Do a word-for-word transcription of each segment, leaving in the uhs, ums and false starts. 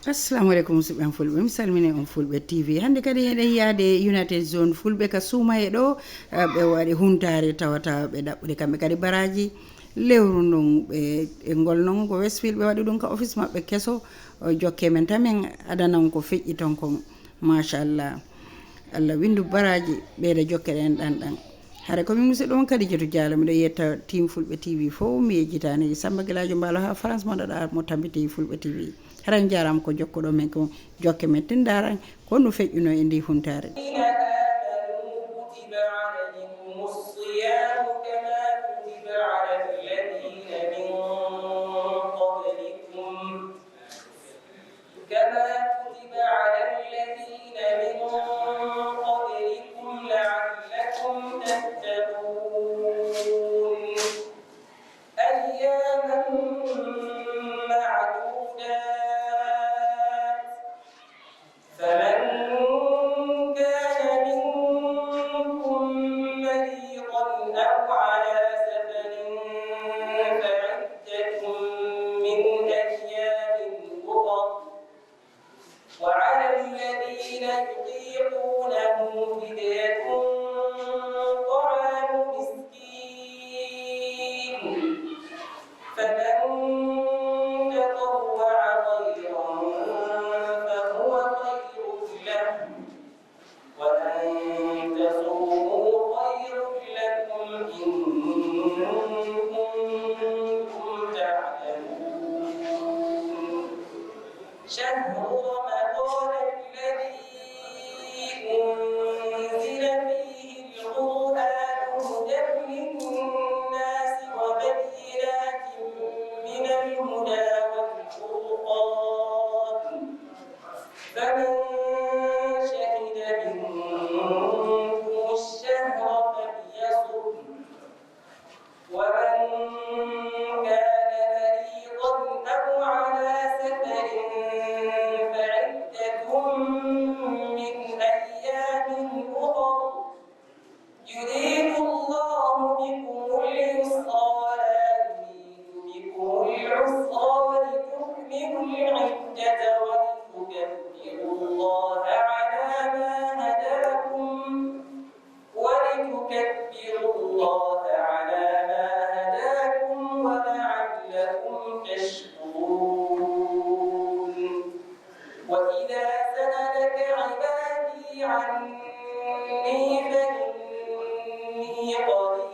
Assalamu aleykum, musidɓe am fulɓe, mi salmini on fulɓe T V. Hannde kadi eɗen yahde United Zone fulɓe ka Suumaye ɗo, eh, ɓe waɗi huntaare tawata ɓe ɗaɓɓude kamɓe kadi baraaji lewru ndun. Ɓe, e ngol non ko Westfield ɓe waɗi ɗum ka office maɓɓe keso. O jokke men tan min adanan ko feƴƴi ton kon. Machallah. Allah windu baraaji ɓeyda jokke ɗen ɗan ɗan. Hare ko min musidɗo on Kadijatu Diallo, miɗo yetta team Fulɓe T V fof, mi yejjitaani Samba Gilaajo Mbaalo haa France, mo ɗaɗa mo tambiti Fulɓe T V. Hara on jaaraama ko jokkuɗo men ko jokke men tindaran ko no feƴƴuno e ndi huntaare. الذين آمنوا كتب عليكم الصيام كما كتب على الذين من قبلكم كما كتب على الذين من قبلكم لعلكم تتقون. أياما معدودات، فمن كان منكم مريضا أو على سفر فعدة من أيام أخر، وعلى الذين يطيقونه فدية طعام مسكين، فمن تطوع خيرا فهو خير له، وأن تصوموا خير لكم إن كنتم تعلمون. شهر رمضان الذي أنزل فيه القرآن هدى للناس وبينات من الهدى والفرقان، فمن شهد منكم الشهر فليصمه، ومن كان مريضا أو على سفر فعدة من أيام أخر، يريد الله بكم اليسر ولا يريد بكم العسر ولتكملوا العدة ولتكبروا الله على ما هداكم، ولتكبروا الله على ما هداكم ولعلكم تشكرون. وإذا سألك عبادي عني فإني قريب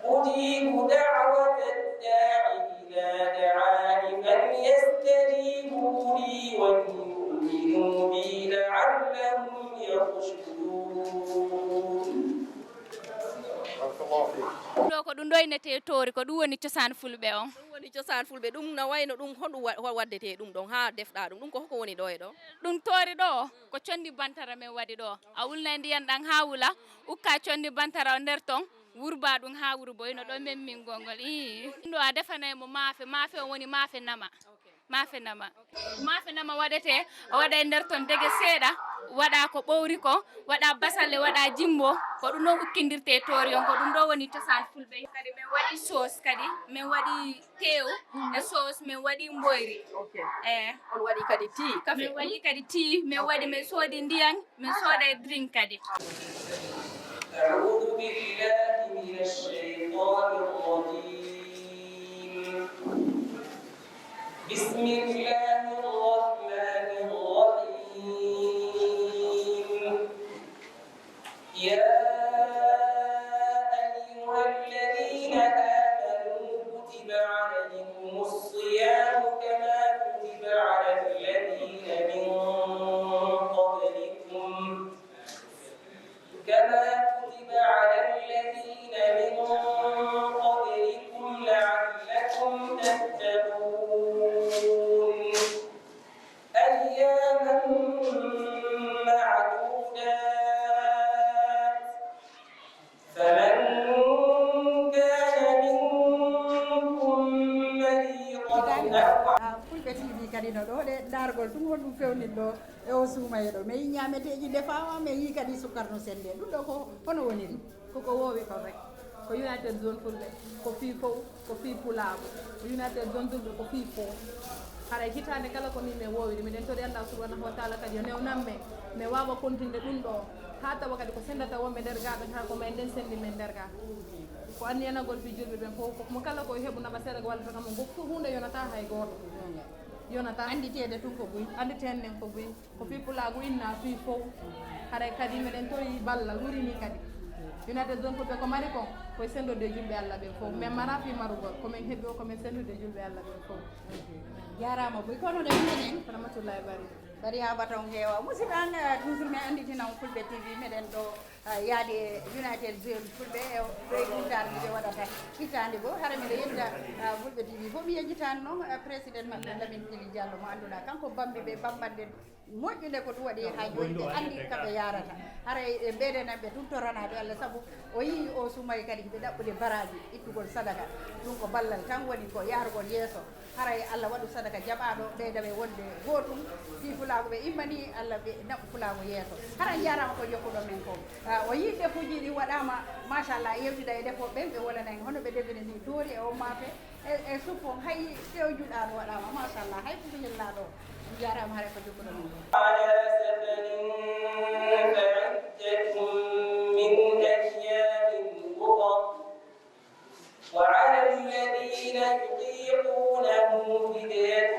أجيب دعوة الداع إذا دعان فليستجيبوا لي وليؤمنوا بي لعلهم يرشدون. Ɗo ko ɗum ɗo innetee toori, ko ɗum woni cosaan fulɓe on. Ɗum woni cosaan fulɓe, ɗum na wayno ɗum, honɗum wa- wa- waddetee ɗum ɗon haa defɗaa ɗum? Ɗum ko hoko woni ɗo e ɗo? Ɗum toori ɗo ko conndi bantara men waɗi ɗo. A wulna e ndiyan ɗan haa wula, ukka conndi bantara o nder ton, wurba ɗum haa wurboy no ɗo memmingol ngol. Ii. Ɗum ɗo a defanay mo maafe, maafe on woni maafe nama. Maafe nama. Maafe nama waɗetee, a waɗa e nder ton dege seeɗa, waɗa ko ɓowri ko, waɗa basalle, waɗa jimbo, ko ɗum ɗon ukkindirtee toori on, ko ɗum ɗo woni cosaan fulɓe. Kadi min waɗi soos kadi, min waɗi teew e soos, min waɗi mboyri. Eh. On waɗi kadi tii, kafe. Min waɗi kadi tii, min waɗi, min soodi ndiyan, min sooday drink kadi. أعوذ بالله من الشيطان الرجيم. بسم الله الرحمن الرحيم. يا أيها الذين آمنوا كتب عليكم الصيام كما كتب على الذين من قبلكم كما كتب على الذين من قبلكم لعلكم تتقون. أياما معدودات، فمن كان منكم مريضا أو Fulɓe T V kadi no ɗo ɗe dargol ɗum honɗum fewnit ɗo e o suumaye ɗo mais ñaameteeji defaama mais yii kadi sukar no sennde ɗum ɗo ko hono woniri? Koko woowi kon rek. Ko United Zone Fulɓe, ko fii fow, ko fii pulaagu. Ko United Zone Fulɓe, ko fii fow. Haray hitaande kala ko min min woowiri, miɗen tori Allah subhanahu wa taala kadi yo newnan men, mi waawa kontinde ɗum ɗo, haa tawa kadi ko senndata wonɓe nder gaa ɓen, haa ko men nden senndi men nder gaa. Ko anniyanagol fii julɓe ɓen fof, ko mo kala ko heɓu naɓa seeɗa ko wallata kam, on fof huunde yonataa hay gooto. Yonataa. Annditeede tun ko buy. Annditen nen ko buy. Ko fii pulaagu inna fii fof. Haray kadi miɗen tori ballal, wuri ni kadi. United Zone Fulɓe ko mari kon, ko e senndorde julɓe Allah ɓen fof. Men mara fii marugol, ko men heɓi o, ko men senndorde julɓe Allah ɓen fof. Jaaraama boy, kono ɗe minen. Rahmatullahi bari. Bari haa baton heewa. Musidɓe an, eh, toujours mi annditinan Fulɓe T V, meɗen ɗo, eh, yaade United Zone Fulɓe, e ɗo e ɗumtaare nde ɓe waɗata hitaande goo. Hara miɗo yetta, eh, Fulɓe T V fof. Mi yejjitaani noon, eh, président maɓɓe Lamine Kili Diallo mo annduɗaa, kanko bambi ɓe bambanɗe moƴƴude ko ɗum waɗi haa jooni ɓe anndi ka ɓe yaarata. Haray e mbeedenan ɓe tun toranaaɓe Allah, sabu o yii o suumay kadi ɓe ɗaɓɓude baraaji ittugol sadaka. Ɗum ko ballal tan woni ko yahrugol yeeso. Haray Allah waɗu sadaka jaɓaaɗo, ɓeyda ɓe wonde gootum. Fii fulaagu ɓe immanii, Allah ɓe naɓu fulaagu yeeso. Hara njaaraama ko jokkuɗon men ko. Ah, o yii defuuji ɗi waɗaama, machallah, yewtida e defooɓe ɓen, ɓe wolana en hono ɓe defiri ni toori e on maafe. E, e suppon, hay tew juɗaaɗo waɗaama, machallah, hay ko yellaaɗo. Njaaraama, haray ko jokkuɗo men. على سفر فعدة من أيام أخر وعلى الذين يطيقونه فدية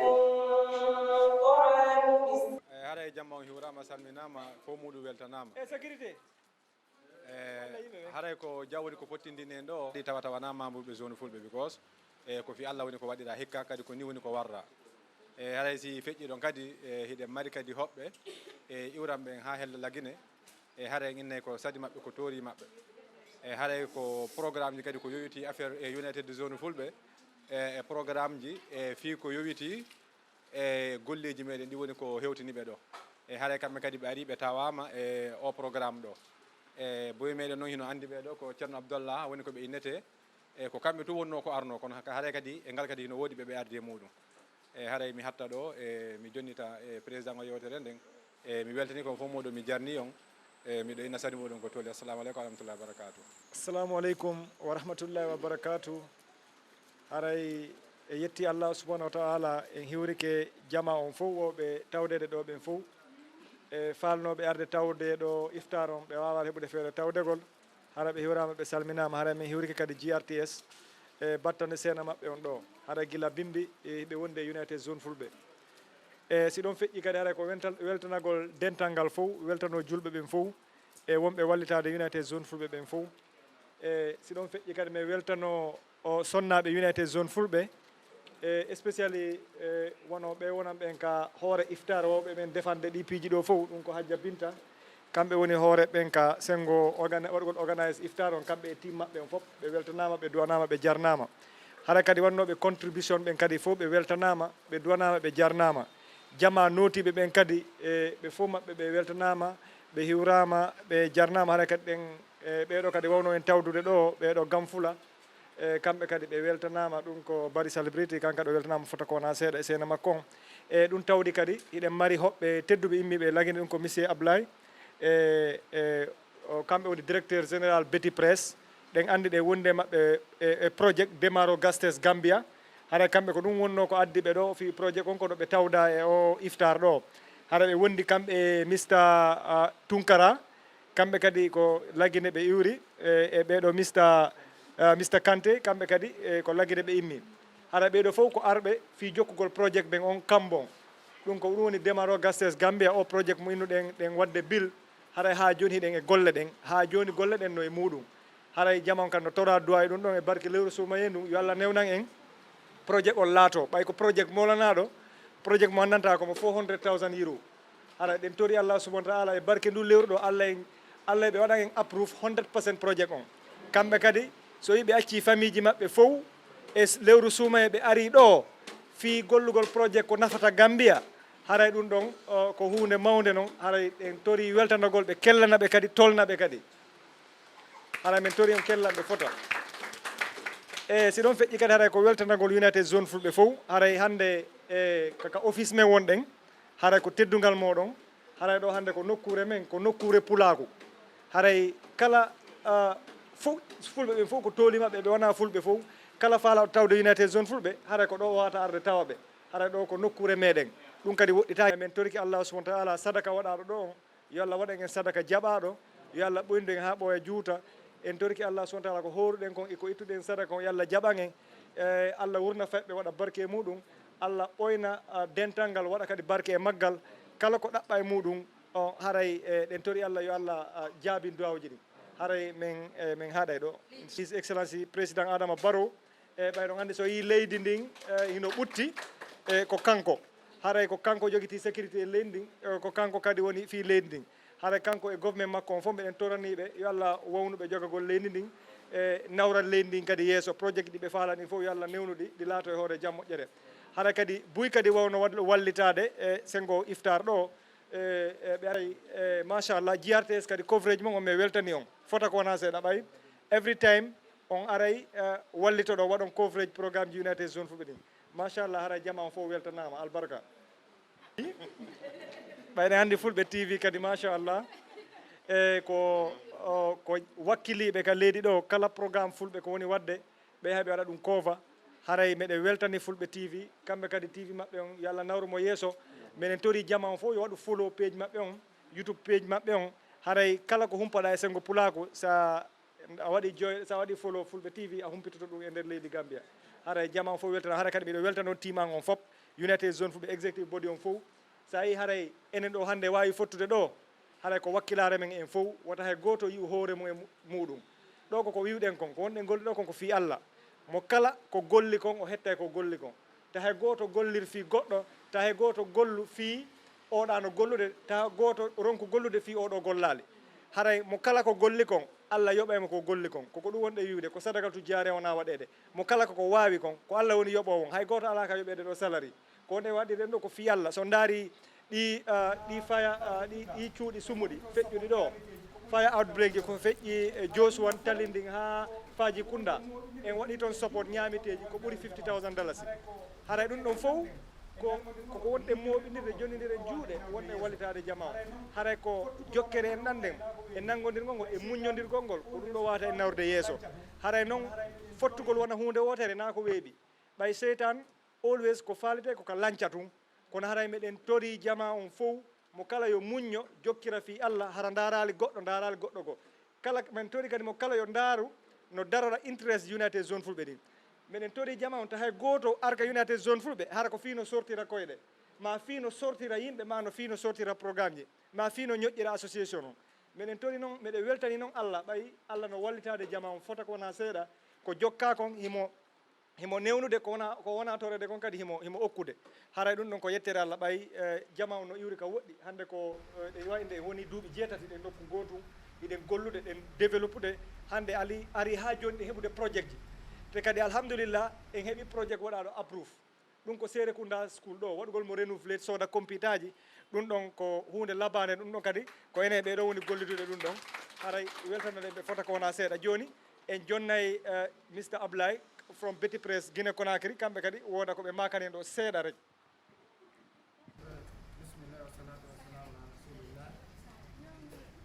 طعام مسكين. E, haray jamma on hiwraama, salminaama, fof muuɗum weltanaama. E sécurité. E, haray ko jawdi ko fottindini en ɗo, ɗi tawata wonaa membre ɓe zone fulɓe, because, e, ko fii Allah woni ko waɗira hikka, kadi ko ni woni ko warra. E, haray si feƴƴi ɗon kadi, e, hiɗen mari kadi hoɓɓe, e, iwran ɓen haa hella Lagine, e, haray en innay ko sadi maɓɓe, ko toori maɓɓe. E, haray ko programme ji kadi ko yowitii affaire, e, United Zone Fulɓe, e, e programme ji, e, fii ko yowitii e golleeji meɗen ɗi woni ko hewtini ɓe ɗo. E haray kamɓe kadi ɓe ari, ɓe tawaama e o programme ɗo. E boy meɗen noon hino anndi ɓe ɗo ko Ceerno Abdallah woni ko ɓe innetee. E ko kamɓe tun wonnoo ko arnoo, kono haka haray kadi e ngal kadi hino woodi ɓe ɓe ardi e muuɗum. E haray mi hatta ɗo, e mi jonnita e président o yewtere nden. E mi weltanii ko on fof mooɗon, mi jarnii on. E miɗo inna sadi mooɗon ko toli. Assalamu aleykum wa rahmatullahi wa barakatuh. Assalamu aleykum wa rahmatullahi wa barakatuh. Haray e yetti Allah subhanahu wa ta'ala, en hiwrike jama on fof, wooɓe tawdeede ɗo ɓen fof. E faalnooɓe arde tawde ɗo iftar on, ɓe waawaali heɓude feere tawdegol. Hara ɓe hiwraama, ɓe salminaama. Hara min hiwrike kadi G R T S e battane seena maɓɓe on ɗo. Hara gila bimbi, e ɓe wondi e United Zone Fulɓe. E si ɗon feƴƴi kadi, hara ko weltal-, weltanagol dental ngal fof, weltanoo julɓe ɓen fof, e wonɓe wallitaade United Zone Fulɓe ɓen fof. E si ɗon feƴƴi kadi, mi weltanoo o sonnaaɓe United Zone Fulɓe, e especially, e wono ɓe wonan ɓen ka hoore iftar, wooɓe ɓen defande ɗi piiji ɗo fof, ɗum ko Hajja Binta. Kamɓe woni hoore ɓen ka senngo organa-, waɗugol organise iftar on, kamɓe e team maɓɓe on fof, ɓe weltanaama, ɓe duwanaama, ɓe jarnaama. Hara kadi wannooɓe contribution ɓen kadi fof, ɓe weltanaama, ɓe duwanaama, ɓe jarnaama. Jama nootiiɓe ɓen kadi, e ɓe fof maɓɓe ɓe weltanaama, ɓe hiwraama, ɓe jarnaama. Hara kadi ɗen, e ɓee ɗo kadi wawno en tawdude ɗo, ɓee ɗo Gamfula, e kamɓe kadi ɓe weltanaama. Ɗum ko Bari Celebrity, kanka ɗo weltanaama fota ko wonaa seeɗa e seena makko on. E ɗum tawdi kadi, hiɗen mari hoɓɓe tedduɓe immiiɓe e Lagine, ɗum ko Monsieur Ablaye, e, e o, kamɓe woni directeur général Betty Press. Ɗen anndi ɗe wonde maɓɓe e, e projet Demaro Gastes Gambia. Hara kamɓe ko ɗum wonnoo ko addi ɓe ɗo fii projet on, kono ɓe tawda e o iftar ɗo. Hara ɓe wondi kamɓe e Mister, ah, Tunkara. Kamɓe kadi ko Lagine ɓe iwri, e, e ɓee ɗo Mister, eh, Mister Kante, kamɓe kadi, e, ko Lagine ɓe immi. Hara ɓee ɗo fof ko arɓe fii jokkugol projet ɓen on kambon. Ɗum ko ɗum woni Demaro Gastes Gambia, o projet mo innuɗen ɗen waɗde bil. Haray haa jooni hiɗen e golle ɗen. Haa jooni golle ɗen no e muuɗum. Haray jaman kan no toraa duwaa e ɗum ɗon e barke lewru suumayee ndun, yo Allah newnan en projet on laato. Ɓay ko projet moolanaaɗo, projet mo anndantaa ko mo four hundred thousand euro. Hara ɗen tori Allah subhanahu wa ta'ala e barke ndu lewru ɗo, Allah en, Allah ɓe waɗan en approve hundred percent projet on. Kamɓe kadi, so yiɓe acci famiiji maɓɓe fow e s-, lewru suumayee ɓe ari ɗo, fii gollugol projet ko nafata Gambia, haray ɗum ɗon, o, ko huunde mawnde non, haray ɗen tori weltanagol ɓe, kellana ɓe kadi, tolna ɓe kadi. Haray min tori en kellan ɓe fota. E si ɗon feƴƴi kadi, haray ko weltanagol United Zone Fulɓe fow, haray hannde e ka, ka office men wonɗen, haray ko teddungal mooɗon, haray ɗo hannde ko nokkuure men, ko nokkuure pulaaku. Haray kala, ah, fow, fulɓe ɓen fow ko tooli maɓɓe, ɓe wonaa fulɓe fow, kala faalaaɗo tawde United Zone Fulɓe, haray ko ɗo o wawata arde tawa ɓe. Hara ɗo ko nokkuure meɗen. Ɗum kadi woɗɗitaaki. Men toriki Allah subhanahu wa ta'ala sadaka waɗaaɗo ɗo on. Yo Allah waɗan en sadaka jaɓaaɗo. Yo Allah ɓoynu en haa ɓooya juuta. En toriki Allah subhanahu wa ta'ala ko hooruɗen kon e ko ittuɗen sadaka on. Yo Allah jaɓan en. E Allah wurna fayɓe waɗa barke e muɗum. Allah ɓoyna, ah, dental ngal waɗa kadi barke e maggal. Kala ko ɗaɓɓa e muɗum, o haray, e, ɗen tori Allah yo Allah, ah, jaabin duwawuji ɗin. Haray men, e, men haaɗay ɗo. His Excellency Président Adama Barrow, e, ɓay ɗon anndi so yii leydi ndin, e, hino ɓutti, e, ko kanko. Haray ko kanko jogiti sécurité e leydi ndin, e, ko kanko kadi woni fii leydi ndin. Haray kanko e government makko on fof mbeɗen toraniɓe yo Allah wawnuɓe jogagol leydi ndin, e, nawral leydi ndin kadi yeeso. Projet ɗi ɓe faalani fof yo Allah newnu ɗi, ɗi laato e hoore jam moƴƴere. Haray kadi buy kadi wawno wad-, wallitaade e sengo iftar ɗo, e, e, ɓe aray, e, machallah, G R T S kadi coverage mon on, mi weltani on. Fota ko wona seeɗa ɓay. Every time on aray, e, wallitoɗo waɗon coverage programme ji United Zone Fulɓe ɗin. Machallah, haray jama on fof weltanaama, albarka. Ɓayde anndi Fulɓe T V kadi, machallah. E ko, o, ko wakkiliiɓe ka leydi ɗo, kala programme Fulɓe ko woni waɗde, ɓe heɓe waɗa ɗum cover. Haray meɗen weltani Fulɓe T V, kamɓe kadi T V maɓɓe on, yo Allah nawru mo yeeso. Meɗen tori jama on fof yo waɗu follow page maɓɓe on, YouTube page maɓɓe on. Haray kala ko humpaɗa e sengo pulaaku, sa a waɗi joy, sa waɗi follow Fulɓe T V, a humpitoto ɗum e nder leydi Gambia. Haray jama on fof weltana, haray kadi miɗo weltano team an on fof, United Zone Fulɓe executive body on fof. Sa yii haray enen ɗo hannde waawi fottude ɗo, haray ko wakkilaare men en fof, wota hay gooto yi'u hoore mum e mu-, muɗum. Ɗo koko wi'uɗen kon, ko wonɗen gollude ɗo kon ko fii Allah. Mo kala ko golli kon, o hettay ko golli kon. Ta hay gooto gollir fii goɗɗo, ta hay gooto gollu fii oɗa no gollude, ta gooto ronku gollude fii oɗo gollaali. Haray mo kala ko golli kon, Allah yoɓay mo ko golli kon. Koko ɗum wonɗen wi'ude, ko sadakatu jaariya wona waɗeede. Mo kala koko waawi kon, ko Allah woni yoɓoowo on. Hay gooto alaa ka yoɓeede ɗo salari. Ko wonɗen waɗirɗen ɗo ko fii Allah. So ndaari ɗi, ah, ɗi faya, ah, ɗi, ɗi cuuɗi sumuɗi feƴƴuɗi ɗo, faya outbreak ji ko feƴƴi e Josuwan, Talinding haa Faaji Kunda. En waɗi toon support ñaamiteeji ko ɓuri fifty thousand dollars. Haray ɗum ɗon fof ko, ko, ko wonɗen mooɓindirde, jonnindiren juuɗe, wonɗen wallitaade jama o. Haray ko jokkere en ɗanɗen, e nanngondirgol ngol, e muññondirgol ngol, ko ɗum ɗo wawata en nawrude yeeso. Haray noon, fottugol wona huunde wootere, naa ko weeɓi. Ɓay seytaan, always ko faalete ko ka lanca tun. Kono haray meɗen tori jama on fow, mo kala yo muñño, jokkira fii Allah, hara ndaaraali goɗɗo, ndaaraali goɗɗo goo. Kala, men tori kadi mo kala yo ndaaru no darora interest United Zone Fulɓe ɗin. Meɗen tori jama on, ta hay gooto arka United Zone Fulɓe, hara ko fii no sortira koyɗe, maa fii no sortira yimɓe, maa no fii no sortira programmeji, maa fii no ñoƴƴira association on. Meɗen tori non, meɗen weltani non Allah, ɓay Allah no wallitaade jama on fota ko wonaa seeɗa, ko jokkaa kon himo himo newnude ko wona, ko wona torede kon kadi himo, himo okkude. Haray ɗum ɗon ko yettere Allah ɓay, eh, jama on no iwri ka woɗɗi. Hannde ko, eh, ɗe wayi nde woni duuɓi jeetati ɗen nokku gootu, hiɗen gollude, ɗen développude. Hannde ali, ari haa jooni ɗe heɓude projet ji. Te kadi alhamdulillah en heɓi projet waɗaaɗo approve. Ɗum ko Serekunda School ɗo, waɗugol mo renouvelé, sooda kompitaaji. Ɗum ɗon ko huunde labaande, ɗum ɗon kadi ko enen ɓee ɗo woni gollidude ɗum ɗon. Haray weltanoɗen ɓe fota ko wonaa seeɗa. Jooni, en jonnay, eh, Mister Ablaye from Betty Press Guinée Conakry, kamɓe kadi wooda ko ɓe maakani en ɗo seeɗa rek.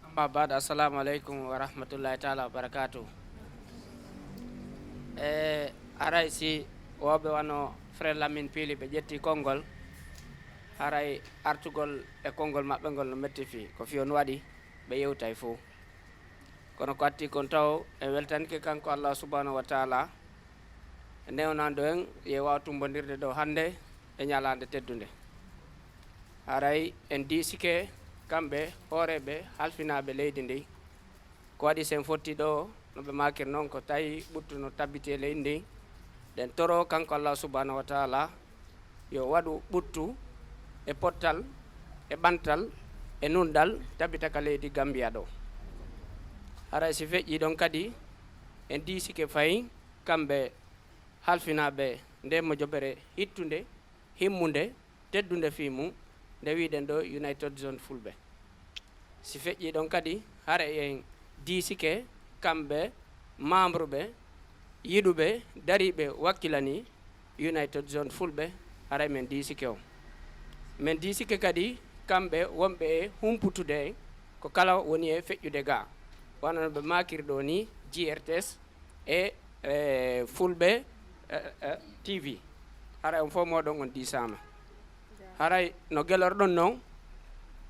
Amma baad, assalamu aleykum wa rahmatullahi taala wa barakatuh. E haray si wooɓe wano Frère Lamine Piili ɓe ƴetti konngol, haray artugol e konngol maɓɓe ngol no metti fii, ko fii on waɗi ɓe yewtay fow. Kono ko atti kon taw en weltanike kanko Allah subhanahu wa taala, e newnando en ye waaw tumbondirde ɗo hannde e ñalaande teddunde. Haray en diisike kamɓe hooreeɓe halfinaaɓe leydi ndi. Ko waɗi sen fotti ɗo, no ɓe maakir non, ko tawi ɓuttu no tabbiti e leydi ndi. Ɗen toro kanko Allah subhanahu wa taala yo waɗu ɓuttu e pottal e ɓantal e nunɗal tabita ka leydi Gambia ɗo. Haray si feƴƴi ɗon kadi, en diisike fayi kamɓe halfinaaɓe nde mojobere hittunde, himmunde, teddunde fii mum, nde wiɗen ɗo United Zone Fulɓe. Si feƴƴi ɗon kadi, hara en diisike kamɓe membre ɓe, yiɗuɓe, dariiɓe, wakkilani United Zone Fulɓe, haray men diisike on. Men diisike kadi kamɓe wonɓe e humputude en ko kala woni e feƴƴude ga. Wano no ɓe maakiri ɗo ni, G R T S e, e Fulɓe, e, e, T V. Haray on fof mooɗon on diisaama. Haray no gelorɗon non,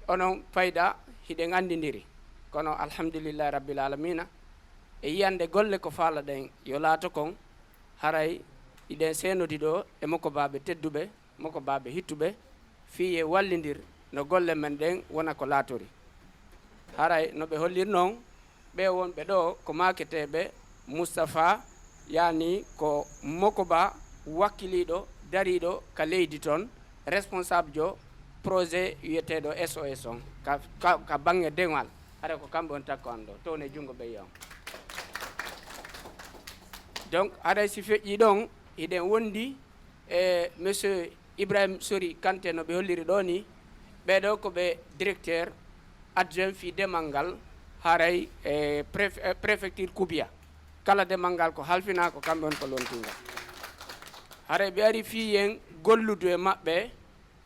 onon fayda hiɗen anndindiri. Kono alhamdulillahi rabbil alamina, e yiyande golle ko faalaɗen yo laato kon, haray hiɗen seenodi ɗo e mokobaaɓe tedduɓe, mokobaaɓe hittuɓe, fii e wallindir no golle men ɗen wona ko laatori. Haray no ɓe holliri non, ɓe wonɓe ɗo ko maaketeeɓe Moustapha, yaani ko mokoba wakkiliiɗo dariiɗo ka leydi ton, responsable jo projet wiyeteeɗo S O S on, ka, ka, ka baŋŋe deŋal. Haray ko kamɓe on takko an ɗo, towne junngo ɓe yiya on. Donc, haray si feƴƴii ɗon, hiɗen wondi e monsieur Ibrahim Sori Kanté no ɓe holliri ɗo ni, ɓeɗo ko ɓe directeur adjoint fii demal ngal, haray e préf-, e préfecture Koubiya. Kala demal ngal ko halfina ko kamɓe on ko lontingal. Haray ɓe ari fii yen golludu e maɓɓe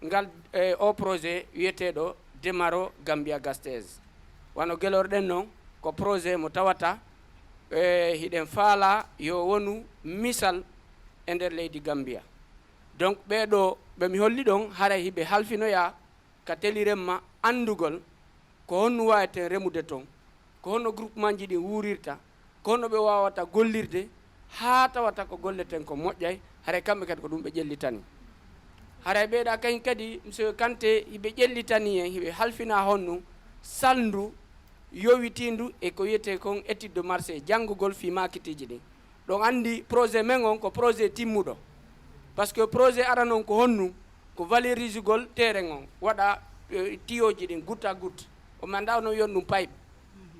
ngal, e o projet wiyeteeɗo Demaro Gambia Gastez. Wano gelorɗen non, ko projet mo tawata, e, hiɗen faala yo wonu misal e nder leydi Gambia. Donc, ɓee ɗoo ɓe mi holli ɗon, haray hiɓe halfinoyaa ka teliremma anndugol ko honno waaweten remude ton, ko honno groupement ji ɗin wuurirta, ko honno ɓe waawata gollirde haa tawata ko golleten ko moƴƴay, haray kamɓe kadi ko ɗum ɓe ƴellitanii. Haray ɓee ɗaa kañum kadi, monsieur Kanté, hiɓe ƴellitanii en, hiɓe halfinaa honno salndu yowitiindu e ko wiyetee kon étude de marché, janngugol fii maakitiiji ɗin. Ɗon anndi projet men on ko projet timmuɗo. Parce que projet arano on ko honnu? Ko valorisugol terrain on, waɗa, eh, tiyooji ɗin goutte à goutte. O manda ono wiyon ɗum pipe.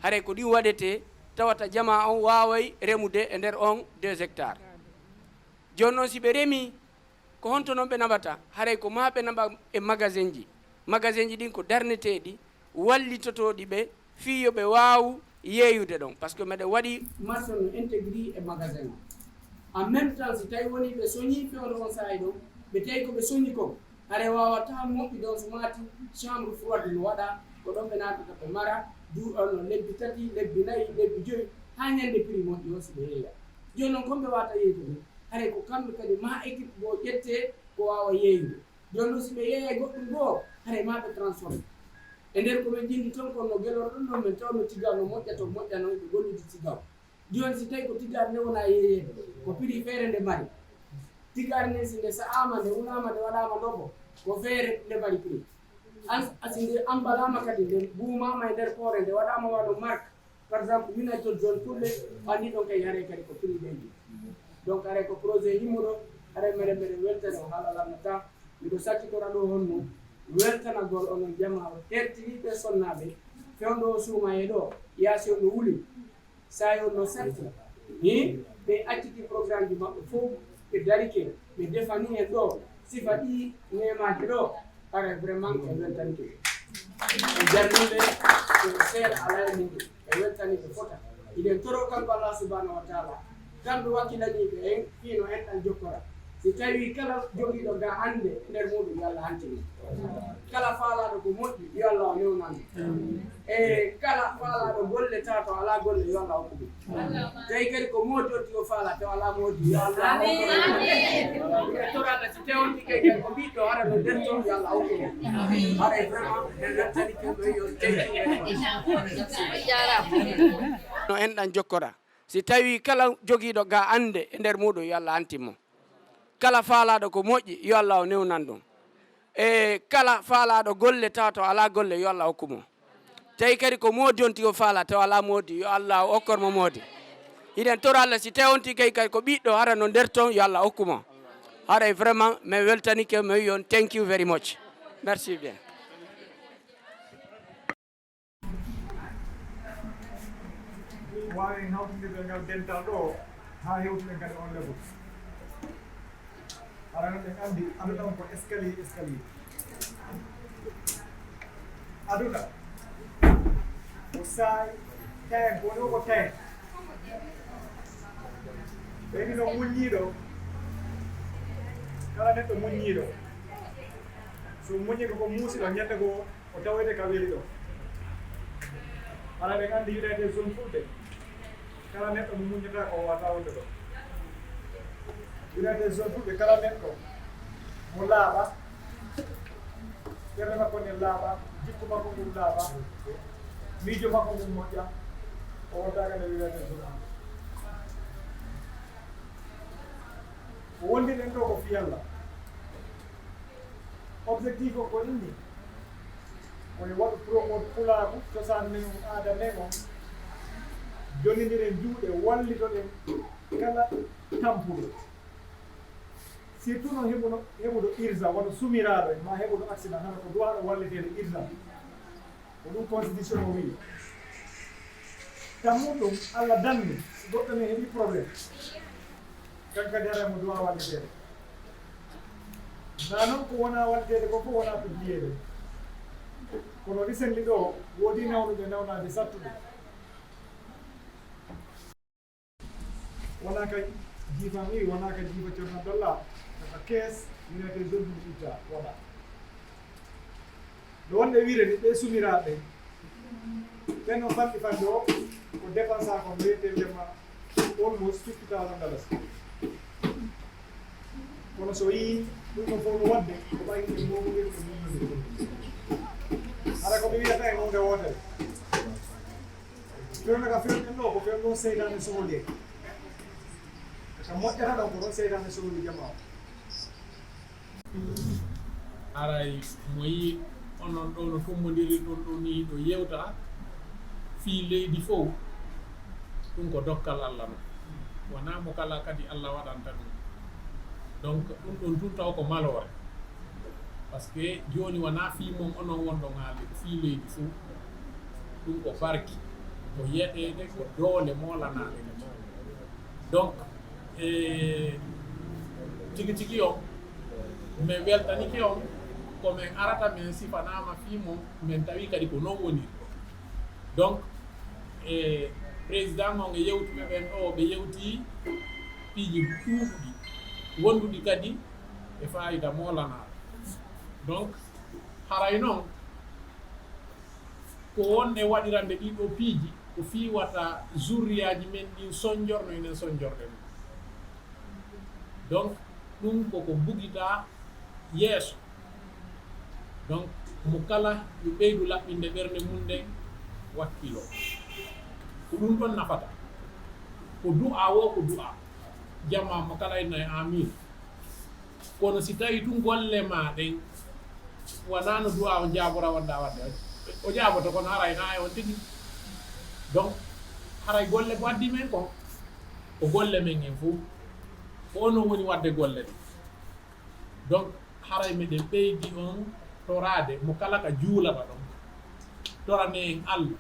Haray ko ɗin waɗetee tawata jamaa on waaway remude e nder on deux hectares. Jooni non si ɓe remii, ko honto non ɓe naɓata? Haray ko maa ɓe naɓa e magasin ji. Magasin ji ɗin ko darneteeɗi, wallitotooɗi ɓe fii yo ɓe waawu yeeyude ɗon. Parce que meɗen waɗi marché no intégré e magasin o. En même temps, si tawi woni ɓe soñii fewndo on saa'i ɗon, ɓe tawi ko ɓe soñi kon, haray waawataa moƴƴude on so maati chambre froide no waɗa, ko ɗon ɓe naatata ɓe mara, du-, on lebbi tati, lebbi nayi, lebbi joyi, haa ñande prix moƴƴi o si ɓe yeeya. Jooni non kon ɓe waawata yeeyude ɗum, haray ko kamɓe kadi maa équipe goo ƴettee ko waawa yeeyude. Jooni non si ɓe yeeyay goɗɗum goo, haray maa ɓe transforme. E nder ko min jindi ton kon no gelorɗon non, min tawno Tigaw no moƴƴa to moƴƴa non, ɓe gollude Tigaw. Jooni si tawi ko tigaare nde wona yeeyeede, ko prix feere nde mari. Tigaare nde si nde sa'aama, nde unaama, nde waɗaama lobo, ko feere nde mari prix. An, a si nde ambalaama kadi, nde buumaama e nder poore, nde waɗaama wano marque, par exemple, minen to zone Fulɓe, anndi ɗon kay haray kadi ko prix leydi. Donc haray ko projet himmuɗo, haray meɗen, meɗen weltani o haala lamnata. Miɗo sakkitora ɗo honno weltanagol onon jamaa o hertiniiɓe sonnaaɓe, fewndo o suuma e ɗo, yaasi on no wuli. Saa'i on no satti, ni ɓe acciti programme ji maɓɓe fof, ɓe darike, ɓe defani en ɗo sifa ɗi neemaaji ɗo, haray vraiment en weltanike. En jarniiɓe, ko seeɗa alaa e muɗum, en weltanike fota. Hiɗen toro kanko Allah subhanahu wa taala, kanko wakkilaniiɓe en fii no enɗan jokkora. Si tawii kala jogiiɗo ga annde nder muɗum, yo Allah hantin mo. Kala faalaaɗo ko moƴƴi, yo Allah o newnan mo. E kala faalaaɗo golle tawa to alaa golle, yo Allah hokku ɗum. Tawi kadi ko moodi on tigi o faalaa, tawa alaa moodi, yo Allah hokku ɗum. E toraɗo si tawonti kay kadi ko ɓiɗɗo, hara no nder toon, yo Allah hokku ɗum. Haray vraiment, en weltanike mo, yo thank you very much. No enɗan jokkora. Si tawii kala jogiiɗo ga annde e nder muɗum, yo Allah hantin mo. Kala faalaaɗo ko moƴƴi, yo Allah o newnan ɗum. E kala faalaaɗo golle tawa to alaa golle, yo Allah hokku mo. Tawi kadi ko moodi on tigi o faalaa, tawa alaa moodi, yo Allah o okkor mo moodi. Hiɗen tora Allah, si tawi on tigi kay, kay ko ɓiɗɗo, hara no nder toon, yo Allah hokku mo. Haray vraiment, min weltanike, mi wi'i on, thank you very much. Merci bien. Waawen hawtindirde ngal dental ɗo haa hewtuɗen kadi on level. Hara no ɗen anndi, aduna on ko escalier, escalier. Aduna ko saa'i, tayen, ko woni o ko tayen. Ɓeydi no muññiiɗo, kala neɗɗo muññiiɗo, so muññi ko, ko muusiɗo, ñande goo o tawoyde ka weli ɗo. Hara ɓe anndi United Zone Fulɓe, kala neɗɗo mo muññata ko o wata wonde ɗo. United Zone Fulɓe, kala neɗɗo Mo laaɓa, ɓernde makko nden laaɓa, jikku makko ngun laaɓa, miijo makko ngun moƴƴa, o wontaaka nde wiyete journaliste. Ko wondiɗen ɗo ko fii Alla. Objectif o ko inni, ko yo waɗu promote pulaaku, cosaan men on, aada men on, jonnindiren juuɗe, wallitoɗen kala tampuɗo. Surtout noon heɓuno, heɓuɗo urgent, wano sumiraaɗo en, maa heɓuɗo accident, hano ko duwaaɗo walliteede urgent. Ko ɗum constitution o wi'i. Tammun ɗum, Alla danni, si goɗɗo men heɓi problème. Kan kadi haray mo duwaa walliteede. Naa noon ko wonaa walliteede ko fof wonaa publiyeede. Kono recently ɗo, woodi nawnuɓe nawnaade sattuɓe. Wonaa ka jiifa mi, wonaa ka jiifa Ceerno Abdallah, ka kees, wiyetee Zone Itta, wonaa. No wonde wiire ni, ɓe sumiraaɓe, ɓen no fanɗi fanɗi o, ko dépense ko wiyetee ndema almost fifty thousand dollars. Kono so yii ɗum ɗo fof no waɗde, ko ɓay e mownude ko mownude. Hara ko mi wiyata e mowde wootere. Fewndo ka fewndo ɗo, ko fewndo seytaane sohli. Ka moƴƴata ɗon ko ɗon seytaane sohli jamaa o. Haray mo yii onon ɗo no tummbondiri ɗum ɗo ni ɗo yewta fii leydi fof, ɗum ko dokkal Alla non. Wonaa mo kala kadi Alla waɗanta ɗum. Donc ɗum ɗon tun taw ko maloore. Parce que jooni wonaa fii mon onon wonɗon haalde, ko fii leydi fof. Ɗum ko barki, ko yeɗeede, ko doole moolanaaɗe. Donc e tigi tigi on, min weltanike on, ko min arata min sifanaama fii mon, min tawi kadi ko non woniri. Donc e président on e yewtuɓe ɓen ɗo, ɓe yewti piiji ɗuuɗuɗi, wonduɗi kadi e faayida moolanaaɗo. Donc haray non ko wonde waɗirande ɗii ɗoo piiji, ko fii wata zurriyaaji men ɗin sonjor no enen sonjorɗen. Donc ɗum ko ko bugita yeeso. Donc mo kala yo ɓeydu laɓɓinde ɓernde mum nden, wakkilo. Ko ɗum ɗon nafata. Ko du'a wo ko du'a. Jamaa mo kala inna e amin. Kono si tawi tun golle ma ɗen wonaa no du'a on jaabora wonɗa waɗde, o jaaboto, kono haray na e on tigi. Donc haray golle ko addi men kon, ko golle men en fof, ko onon woni waɗde golle ɗen. Donc haray meɗen ɓeydi on toraade mo kala ka juulata ɗon. Torane en Alla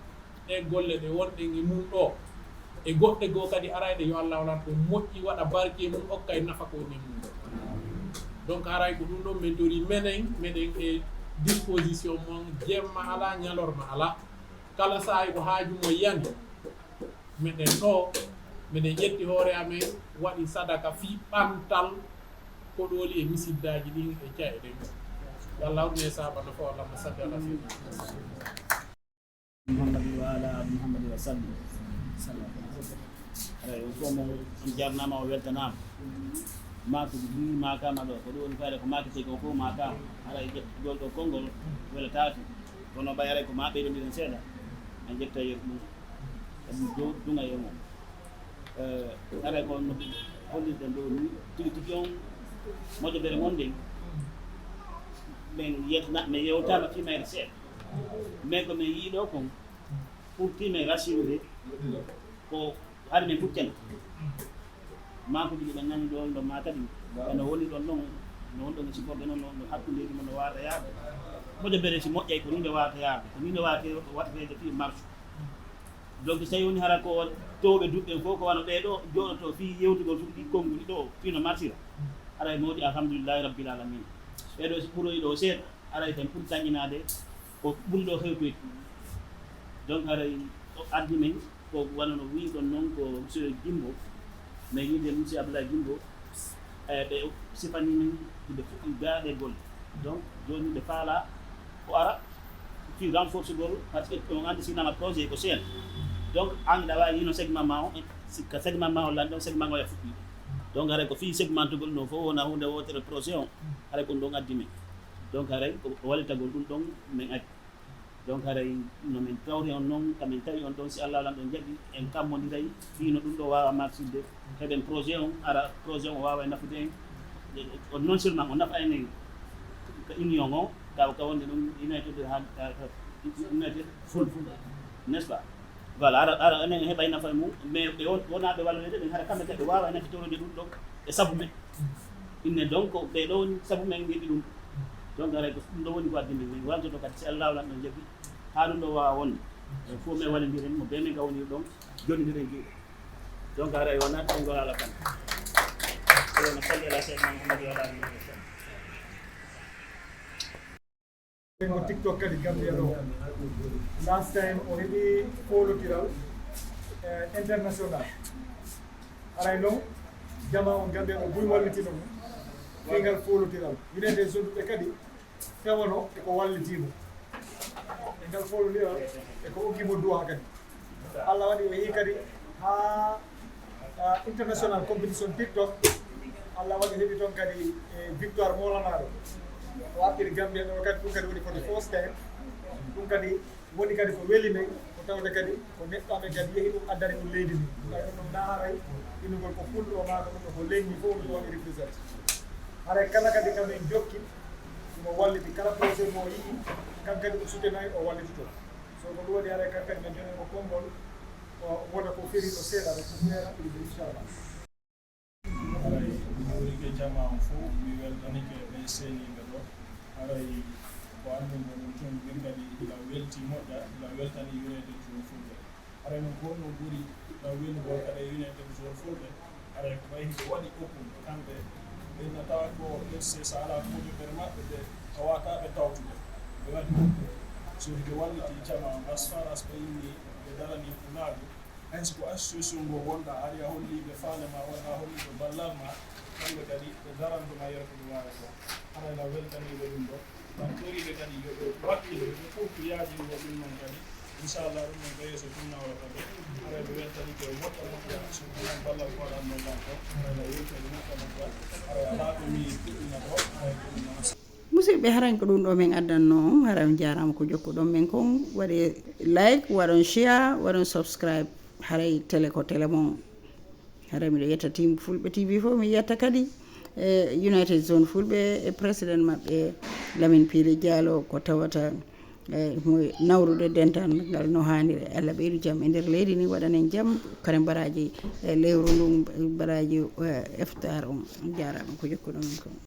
ɗe golle ɗe wonɗen e mum ɗo, e goɗɗe goo kadi arayɗe, yo Alla walan ko moƴƴi, waɗa barke mum, okka en nafa ko woni e mum ɗo. Donc haray ko ɗum ɗon min tori menen, meɗen e disposition mon, jemma alaa, ñalorma alaa. Kala saa'i ko haaju mo yani, meɗen ɗo, meɗen ƴetti hoore amen, waɗi sadaka fii ɓantal koɗooli e misiddaaji ɗin e ca'e ɗen. Yo Alla waɗu en saabana fof. Allahumma salli ala sayyidina Muhammad. Muhammadin wa ala ali Muhammadin wa sallim. Aray, on fof mo on jarnaama, o weltanaama. Maaki ɗi maakaama ɗo, ko ɗum woni fayda ko maaki tegi o fof maakaama. Aray, ƴetti gol ɗo konngol, welataaki. Kono ɓay aray ko ma ɓeydo mbiɗen seeɗa. A jetta yeru ɗum. Kadi du-, duŋa e mum. Eh, aray ko no hollirɗen ɗo ni, tigi tigi on moƴƴere mon nden, min yetna-, min yewtaama fii mayre seeɗa. Mais ko min yii ɗo kon, pour fii min rassurer, ko hari min kuccani. Maakuuji ɗi ɓe nani ɗon, ɗon maa kadi, ɓe no woni ɗon ɗon, no woni ɗon e siforɓe noon, no, no hakkundeeji mon no waawata yaade. Moƴƴo bere si moƴƴay, ko nii nde waawata yaade, ko nii nde waawata, waɗeteede fii marche. Donc, so tawi woni hara ko towɓe duɗe ɗen fof, ko wano ɓee ɗo jooɗoto fii yewtugol suuɗi konnguli ɗo, fii no marsira. Haray mawɗi, alhamdulillahi rabbil alamin. Ɓee ɗo si ɓuroyi ɗo seeɗa, haray ɓen ɓuri tanƴinaade ko ɓuri ɗo hewtoyde. Donc, haray o addi men ko wano no wi'i ɗon noon ko monsieur Gimbo, mais yiide monsieur Abdoulaye Gimbo, eh, ɓe sifani min ɓe fuɗɗi gaaɗe golle. Donc, jooni ɓe faala ko ara fii renforcegol, parce que on anndi sinama projet ko seen. Donc, an ɗa waawi yiino segment ma o, si ka segment ma o lanɗo, segment o ya fuɗɗi. Donc haray ko fii segmentugol no fof wona huunde wootere projet on, haray ko ɗum ɗon addi men. Donc haray ko wallitagol ɗum ɗon men addi. Donc haray no men kawri on noon, ka men tawi on ɗon, si Allah lan ɗon jaɓi, en kammondiray fii no ɗum ɗo waawa marsude, heɓen projet on, ara projet on waawa e nafude en. On non seulement o nafa enen ka union o, ka, ka wonde ɗum United, ha, ha, ha, United Full, n'est-ce pas? Voilà, ara, ara enen heɓay nafa e mum, mais ɓe won, wonaa ɓe wallude ɓen, hara kamɓe kadi ɓe waawa e nafitoroje ɗum ɗo e sabu men. Inne donc, ɓe ɗo woni sabu men ngeɗi ɗum. Donc, aray ko ɗum ɗo woni ko addi men, men waltoto kadi, si Allah lan ɗon jaɓi, haa ɗum ɗo waawa wonde. Fof men wallindiren mo, be men ka woniri ɗon, jonnindiren juuɗe. Donc, aray wonaa ɗum ngol ala kan. Allahumma salli ala sayyidina Muhammad wa ala alihi wa sallam. Mo TikTok kadi Gambia ɗo. Last time o heɓi foolotiral, eh, international. Aray noon, jama on Gambia ɗo buy wallitino mo. Fii ngal foolotiral. United Zone ɓe kadi, fewono e ko wallitiimo. E ngal foolotiral, e ko okkiimo duwa kadi. Allah waɗi o yehi kadi haa, ah, international competition TikTok. Allah waɗi heɓi toon kadi, eh, victoire moolanaaɗo. O artiri Gambia ɗo kadi, ɗum kadi woni for the first time. Ɗum kadi woni kadi ko weli men, ko tawde kadi ko neɗɗo amen kadi yehi ɗum addani ɗum leydi ndi. Ɗum ɗum ɗum na haray innugol ko fulɗo o maa ko ɗum ɗo ko leydi ndi fof ɗum woni represent. Haray kala kadi kamen jokki, ɗum o walliti kala projet mo o yi'i, kan kadi o soutenay o wallitito. So ko ɗum waɗi haray kan kadi men joni ko konngol, o wona ko feri ko seeɗa rek, ko feera ɗum inchallah. Haray mi juurike jama on fof, mi weltanike ɓe seeniiɓe ɗo. Haray ko anndude ɗum tun, min kadi ila welti moƴƴa, ila weltani United Zone Fulɓe. Haray noon ko honno ɓuri ila welugol kadi United Zone Fulɓe? Haray ko ɓay hiɓe waɗi open, kamɓe ɓe nata ko ɓe se sa ala ko ɓe ɓere maɓɓe ɓe tawata ɓe tawtude. Ɓe waɗi open. So hiɓe walliti jama on as far as ɓe inni ɓe darani pulaagu, hay so ko association ngo wonɗa, ari a holli ɓe faale ma, walla a holli ɓe ballal ma, kamɓe kadi ɓe daranto ma yeru ko ɓe waawi ko. Haray na weltaniiɓe ɗum ɗo. Ngam toriiɓe kadi yo ɓe wakkilo, yo ɓe ɓurtu yaajingol ɗum noon kadi. Inchallah ɗum noon ko yeeso tun nawrata ɓe. Haray ɓe weltanike moƴƴa moƴƴa, so ɗum ballal ko waɗanno ngal ko. Haray na weltani moƴƴa moƴƴa. Haray alaa ko mi fuɗɗina ɗo, haray ko ɗum noon. Musidɓe, haray ko ɗum ɗo min addanno on. Haray on jaaraama ko jokkuɗon men kon. Waɗe like, waɗon share, waɗon subscribe. Haray télé ko télé mon. Haray miɗo yetta team Fulɓe T V fof, mi yetta kadi, eh, United Zone Fulɓe e président maɓɓe Lamine Pile Diallo, ko tawata, eh, mo nawrude dental ngal no haaniri. Allah ɓeydu jam e nder leydi ndi, waɗanen jam, kare mbaraaji, eh, lewru ndun, mbaraaji, eh, iftar on. Jaaraama ko jokkuɗon men kon.